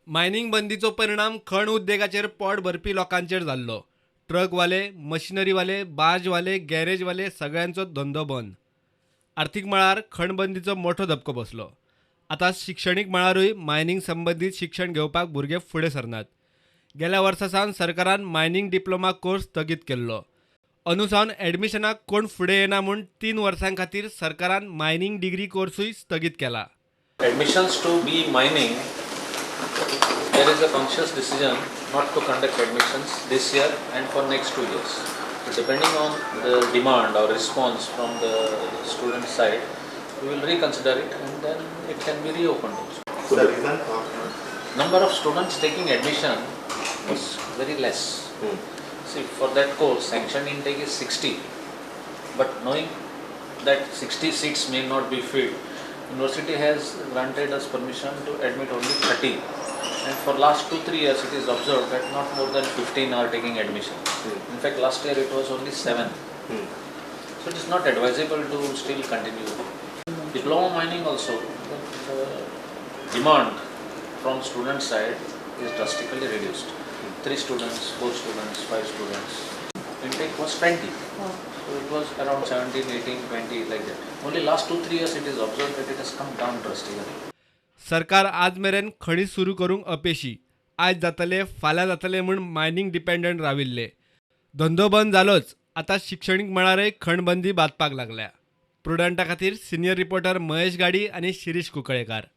Mining बंदीचो परिणाम खण उद्देगाचेर पोट भरपी लोकांचेर जाल्लो. ट्रकवाले, मशिनरीवाले, बार्जवाले, गॅरेजवाले सगळ्यांचो धंदो बंद. आर्थीक मळार खणबंदीचो मोठो धपको बसलो. आतां शिक्षणीक मळारूय मायनिंग संबंदीत शिक्षण घेवपाक भुरगे फुडें सरनात. गेल्या वर्सा सावन सरकारान मायनिंग डिप्लोमा कोर्स स्थगीत केल्लो. अंदू सावन एडमिशनाक कोण फुडें येना म्हूण 3 वर्सां खातीर सरकारान मायनिंग डिग्री कोर्सूय स्थगीत केला. Admissions to BE Mining, there is a conscious decision not to conduct admissions this year and for next 2 years. So depending on the demand or response from the student side, we will reconsider it and then it can be reopened also. So the reason for? Number of students taking admission was very less. See, for that course, sanctioned intake is 60, but knowing that 60 seats may not be filled, university has granted us permission to admit only 30. And for last 2-3 years, it is observed that not more than 15 are taking admission. In fact, last year it was only 7. So it is not advisable to still continue. Diploma mining also, the demand from student side is drastically reduced. 3 students, 4 students, 5 students. Intake was 20. So it was around 17, 18, 20 like that. Only last 2-3 years it is observed that it has come down drastically. सरकार आज मेरेन खणी सुरू करूंक अपेशी. आयज जातले, फाल्यां जातले म्हूण मायनिंग डिपेंडंट राविल्ले. धंदो बंद जालोच, आतां शिक्षणीक मळारय खणबंदी बादपाक लागल्या. प्रुडंटा खातीर सिनियर रिपोर्टर महेश गाडी आनी शिरीष कुंकळेकार.